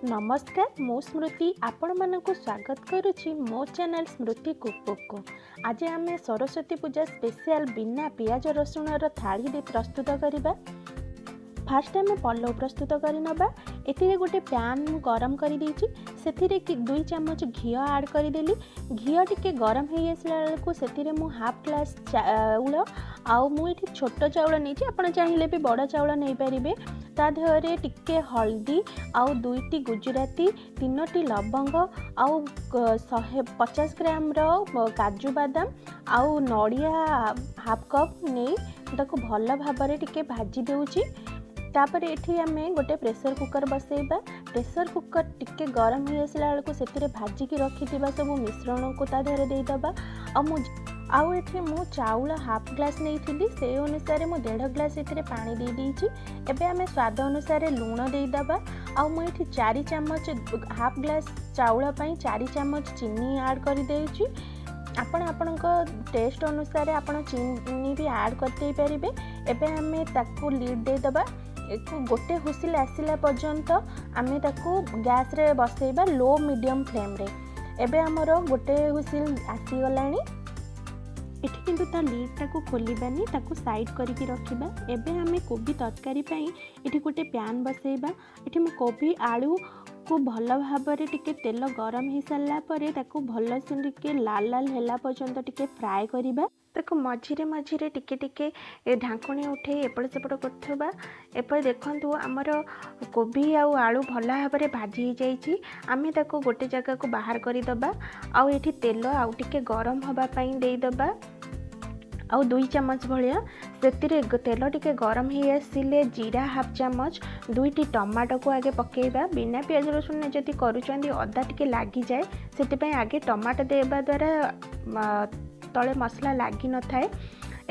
ନମସ୍କାର, ମୁଁ ସ୍ମୃତି ଆପଣମାନଙ୍କୁ ସ୍ୱାଗତ କରୁଛି ମୋ ଚ୍ୟାନେଲ୍ ସ୍ମୃତି କୁକବୁକ୍କୁ। ଆଜି ଆମେ ସରସ୍ୱତୀ ପୂଜା ସ୍ପେଶିଆଲ ବିନା ପିଆଜ ରସୁଣର ଥାଳି ପ୍ରସ୍ତୁତ କରିବା। ଫାଷ୍ଟ ଆମେ ପଲଉ ପ୍ରସ୍ତୁତ କରିନେବା। ଏଥିରେ ଗୋଟେ ପ୍ୟାନ୍ ମୁଁ ଗରମ କରିଦେଇଛି। ସେଥିରେ କି 2 ଚାମଚ ଘିଅ ଆଡ଼୍ କରିଦେଲି। ଘିଅ ଟିକେ ଗରମ ହେଇ ଆସିଲା ବେଳକୁ ସେଥିରେ ମୁଁ ହାଫ୍ ଗ୍ଲାସ୍ ଚାଉଳ, ଆଉ ମୁଁ ଏଠି ଛୋଟ ଚାଉଳ ନେଇଛି, ଆପଣ ଚାହିଁଲେ ବି ବଡ଼ ଚାଉଳ ନେଇପାରିବେ। ତା ଦେହରେ ଟିକେ ହଳଦୀ ଆଉ 2ଟି ଗୁଜୁରାତି, 3ଟି ଲବଙ୍ଗ ଆଉ 150 ଗ୍ରାମର କାଜୁ ବାଦାମ ଆଉ ନଡ଼ିଆ ହାଫ୍ କପ୍ ନେଇ ତାକୁ ଭଲ ଭାବରେ ଟିକେ ଭାଜି ଦେଉଛି। ତାପରେ ଏଠି ଆମେ ଗୋଟେ ପ୍ରେସର୍ କୁକର୍ ବସେଇବା। ପ୍ରେସର୍ କୁକର୍ ଟିକେ ଗରମ ହେଇ ଆସିଲା ବେଳକୁ ସେଥିରେ ଭାଜିକି ରଖିଥିବା ସବୁ ମିଶ୍ରଣକୁ ତା ଦେହରେ ଦେଇଦେବା। ଆଉ ଏଠି ମୁଁ ଚାଉଳ ହାଫ୍ ଗ୍ଲାସ୍ ନେଇଥିଲି, ସେଇ ଅନୁସାରେ ମୁଁ ଦେଢ଼ ଗ୍ଲାସ୍ ଏଥିରେ ପାଣି ଦେଇଦେଇଛି। ଏବେ ଆମେ ସ୍ୱାଦ ଅନୁସାରେ ଲୁଣ ଦେଇଦେବା। ଆଉ ମୁଁ ଏଠି 4 ଚାମଚ, ହାଫ୍ ଗ୍ଲାସ୍ ଚାଉଳ ପାଇଁ 4 ଚାମଚ ଚିନି ଆଡ଼୍ କରିଦେଉଛି। ଆପଣ ଆପଣଙ୍କ ଟେଷ୍ଟ ଅନୁସାରେ ଆପଣ ଚିନି ବି ଆଡ଼୍ କରିଦେଇପାରିବେ। ଏବେ ଆମେ ତାକୁ ଲିଡ଼୍ ଦେଇଦେବା। ଗୋଟେ ହୁସିଲ୍ ଆସିଲା ପର୍ଯ୍ୟନ୍ତ ଆମେ ତାକୁ ଗ୍ୟାସ୍ରେ ବସେଇବା ଲୋ ମିଡ଼ିୟମ୍ ଫ୍ଲେମ୍ରେ। ଏବେ ଆମର ଗୋଟେ ହୁସିଲ୍ ଆସିଗଲାଣି। ଏଠି କିନ୍ତୁ ତା ଲିଡ଼୍ଟାକୁ ଖୋଲିବାନି, ତାକୁ ସାଇଡ଼୍ କରିକି ରଖିବା। ଏବେ ଆମେ କୋବି ତରକାରୀ ପାଇଁ ଏଠି ଗୋଟେ ପ୍ୟାନ୍ ବସେଇବା। ଏଠି ମୁଁ କୋବି ଆଳୁକୁ ଭଲ ଭାବରେ ଟିକେ ତେଲ ଗରମ ହେଇସାରିଲା ପରେ ତାକୁ ଭଲସେ ଟିକେ ଲାଲ ଲାଲ ହେଲା ପର୍ଯ୍ୟନ୍ତ ଟିକେ ଫ୍ରାଏ କରିବା। ତାକୁ ମଝିରେ ମଝିରେ ଟିକେ ଟିକେ ଢାଙ୍କୁଣୀ ଉଠେଇ ଏପଟ ସେପଟ କରୁଥିବା। ଏପଟେ ଦେଖନ୍ତୁ, ଆମର କୋବି ଆଉ ଆଳୁ ଭଲ ଭାବରେ ଭାଜି ହେଇଯାଇଛି। ଆମେ ତାକୁ ଗୋଟେ ଜାଗାକୁ ବାହାର କରିଦେବା ଆଉ ଏଠି ତେଲ ଆଉ ଟିକେ ଗରମ ହେବା ପାଇଁ ଦେଇଦେବା, ଆଉ 2 ଚାମଚ ଭଳିଆ। ସେଥିରେ ତେଲ ଟିକେ ଗରମ ହେଇ ଆସିଲେ ଜିରା ହାଫ୍ ଚାମଚ, 2ଟି ଟମାଟୋକୁ ଆଗେ ପକାଇବା। ବିନା ପିଆଜ ରସୁଣ ଯଦି କରୁଛନ୍ତି, ଅଦା ଟିକେ ଲାଗିଯାଏ, ସେଥିପାଇଁ ଆଗେ ଟମାଟୋ ଦେବା ଦ୍ୱାରା ତଳେ ମସଲା ଲାଗିନଥାଏ।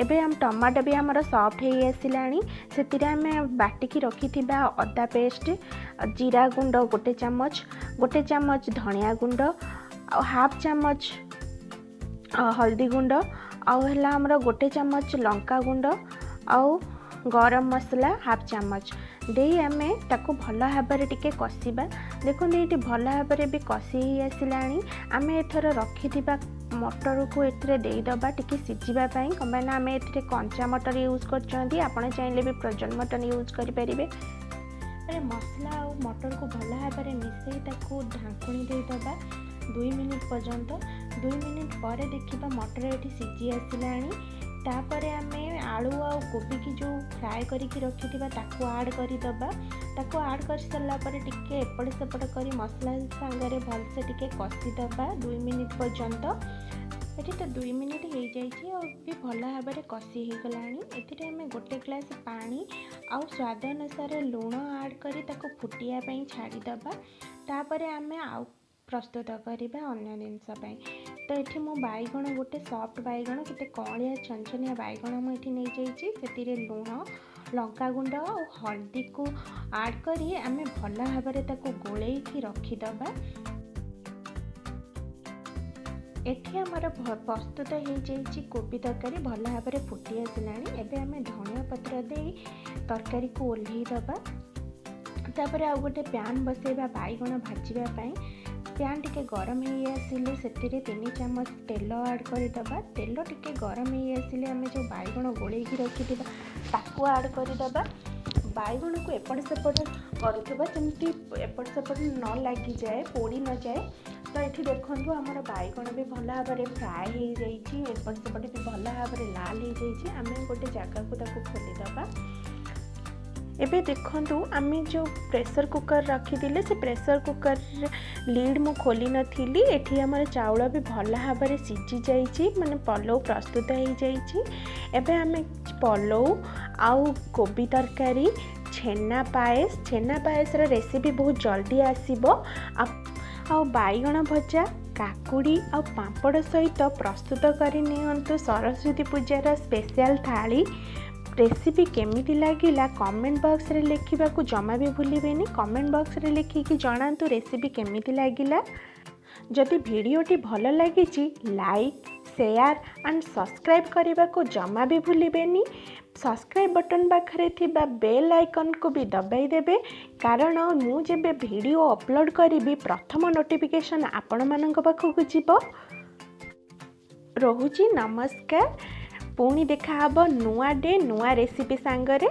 ଏବେ ଆମ ଟମାଟୋ ବି ଆମର ସଫ୍ଟ ହେଇ ଆସିଲାଣି। ସେଥିରେ ଆମେ ବାଟିକି ରଖିଥିବା ଅଦା ପେଷ୍ଟ, ଜିରା ଗୁଣ୍ଡ 1 ଚାମଚ, 1 ଚାମଚ ଧନିଆ ଗୁଣ୍ଡ ଆଉ ହାଫ୍ ଚାମଚ ହଳଦୀ ଗୁଣ୍ଡ, ଆଉ ହେଲା ଆମର 1 ଚାମଚ ଲଙ୍କା ଗୁଣ୍ଡ ଆଉ ଗରମ ମସଲା ହାଫ୍ ଚାମଚ ଦେଇ ଆମେ ତାକୁ ଭଲ ଭାବରେ ଟିକେ କଷିବା। ଦେଖନ୍ତୁ, ଏଇଠି ଭଲ ଭାବରେ ବି କଷି ହେଇ ଆସିଲାଣି। ଆମେ ଏଥର ରଖିଥିବା ମଟରକୁ ଏଥିରେ ଦେଇଦେବା ଟିକେ ସିଝିବା ପାଇଁ। କ'ଣ ପାଇଁ ନା ଆମେ ଏଥିରେ କଞ୍ଚା ମଟର ୟୁଜ୍ କରୁଛନ୍ତି। ଆପଣ ଚାହିଁଲେ ବି ଫ୍ରୋଜନ୍ ମଟର ୟୁଜ୍ କରିପାରିବେ। ମସଲା ଆଉ ମଟରକୁ ଭଲ ଭାବରେ ମିଶାଇ ତାକୁ ଢାଙ୍କୁଣୀ ଦେଇଦେବା 2 ମିନିଟ୍ ପର୍ଯ୍ୟନ୍ତ। 2 ମିନିଟ୍ ପରେ ଦେଖିବା ମଟର ଏଠି ସିଝି ଆସିଲାଣି। ତାପରେ ଆମେ ଆଳୁ ଆଉ କୋବିକି ଯେଉଁ ଫ୍ରାଏ କରିକି ରଖିଥିବା ତାକୁ ଆଡ଼୍ କରିଦେବା। ତାକୁ ଆଡ଼୍ କରିସାରିଲା ପରେ ଟିକେ ଏପଟ ସେପଟ କରି ମସଲା ସାଙ୍ଗରେ ଭଲସେ ଟିକେ କଷିଦେବା 2 ମିନିଟ୍ ପର୍ଯ୍ୟନ୍ତ। ଏଠି ତ 2 ମିନିଟ୍ ହେଇଯାଇଛି ଆଉ ବି ଭଲ ଭାବରେ କଷି ହେଇଗଲାଣି। ଏଥିରେ ଆମେ 1 ଗ୍ଲାସ୍ ପାଣି ଆଉ ସ୍ୱାଦ ଅନୁସାରେ ଲୁଣ ଆଡ଼୍ କରି ତାକୁ ଫୁଟିବା ପାଇଁ ଛାଡ଼ିଦେବା। ତାପରେ ଆମେ ଆଉ ପ୍ରସ୍ତୁତ କରିବା ଅନ୍ୟ ଜିନିଷ ପାଇଁ। ତ ଏଠି ମୁଁ ବାଇଗଣ, ଗୋଟେ ସଫ୍ଟ ବାଇଗଣ, କେତେ କଅଁଳିଆ ଛନଛନିଆ ବାଇଗଣ ମୁଁ ଏଠି ନେଇଯାଇଛି। ସେଥିରେ ଲୁଣ, ଲଙ୍କାଗୁଣ୍ଡ ଆଉ ହଳଦୀକୁ ଆଡ଼୍ କରି ଆମେ ଭଲ ଭାବରେ ତାକୁ ଗୋଳେଇକି ରଖିଦେବା। ଏଠି ଆମର ପ୍ରସ୍ତୁତ ହେଇଯାଇଛି କୋବି ତରକାରୀ, ଭଲ ଭାବରେ ଫୁଟି ଆସିଲାଣି। ଏବେ ଆମେ ଧନିଆ ପତ୍ର ଦେଇ ତରକାରୀକୁ ଓହ୍ଲେଇ ଦେବା। ତାପରେ ଆଉ ଗୋଟେ ପ୍ୟାନ୍ ବସେଇବା ବାଇଗଣ ଭାଜିବା ପାଇଁ। ପ୍ୟାନ୍ ଟିକେ ଗରମ ହେଇ ଆସିଲେ ସେଥିରେ 3 ଚାମଚ ତେଲ ଆଡ଼୍ କରିଦେବା। ତେଲ ଟିକେ ଗରମ ହେଇ ଆସିଲେ ଆମେ ଯେଉଁ ବାଇଗଣ ଗୋଳେଇକି ରଖିଥିବା ତାକୁ ଆଡ଼୍ କରିଦେବା। ବାଇଗଣକୁ ଏପଟ ସେପଟ କରୁଥିବା, ଯେମିତି ଏପଟ ସେପଟ ନ ଲାଗିଯାଏ, ପୋଡ଼ି ନଯାଏ। ତ ଏଠି ଦେଖନ୍ତୁ, ଆମର ବାଇଗଣ ବି ଭଲ ଭାବରେ ଫ୍ରାଏ ହେଇଯାଇଛି, ଏପଟ ସେପଟ ବି ଭଲ ଭାବରେ ଲାଲ ହେଇଯାଇଛି। ଆମେ ଗୋଟେ ଜାଗାକୁ ତାକୁ ଖୋଲିଦେବା। ଏବେ ଦେଖନ୍ତୁ, ଆମେ ଯେଉଁ ପ୍ରେସର୍ କୁକର୍ ରଖିଥିଲେ, ସେ ପ୍ରେସର୍ କୁକର୍ରେ ଲିଡ଼୍ ମୁଁ ଖୋଲି ନଥିଲି। ଏଠି ଆମର ଚାଉଳ ବି ଭଲ ଭାବରେ ସିଝି ଯାଇଛି, ମାନେ ପଲଉ ପ୍ରସ୍ତୁତ ହେଇଯାଇଛି। ଏବେ ଆମେ ପଲଉ ଆଉ କୋବି ତରକାରୀ, ଛେନା ପାଏସ, ଛେନା ପାଏସର ରେସିପି ବହୁତ ଜଲ୍ଦି ଆସିବ, ଆଉ ବାଇଗଣ ଭଜା, କାକୁଡ଼ି ଆଉ ପାମ୍ପଡ଼ ସହିତ ପ୍ରସ୍ତୁତ କରି ନିଅନ୍ତୁ ସରସ୍ୱତୀ ପୂଜାର ସ୍ପେଶିଆଲ୍ ଥାଳି। ରେସିପି କେମିତି ଲାଗିଲା କମେଣ୍ଟ ବକ୍ସରେ ଲେଖିବାକୁ ଜମା ବି ଭୁଲିବେନି। କମେଣ୍ଟ ବକ୍ସରେ ଲେଖିକି ଜଣାନ୍ତୁ ରେସିପି କେମିତି ଲାଗିଲା। ଯଦି ଭିଡ଼ିଓଟି ଭଲ ଲାଗିଛି, ଲାଇକ୍, ସେୟାର ଆଣ୍ଡ ସବସ୍କ୍ରାଇବ୍ କରିବାକୁ ଜମା ବି ଭୁଲିବେନି। ସବସ୍କ୍ରାଇବ୍ ବଟନ୍ ପାଖରେ ଥିବା ବେଲ୍ ଆଇକନ୍କୁ ବି ଦବାଇ ଦେବେ, କାରଣ ମୁଁ ଯେବେ ଭିଡ଼ିଓ ଅପଲୋଡ଼ କରିବି ପ୍ରଥମ ନୋଟିଫିକେସନ୍ ଆପଣମାନଙ୍କ ପାଖକୁ ଯିବ। ରହୁଛି, ନମସ୍କାର। ପୁଣି ଦେଖାହେବ ନୂଆ ଡେ ନୂଆ ରେସିପି ସାଙ୍ଗରେ।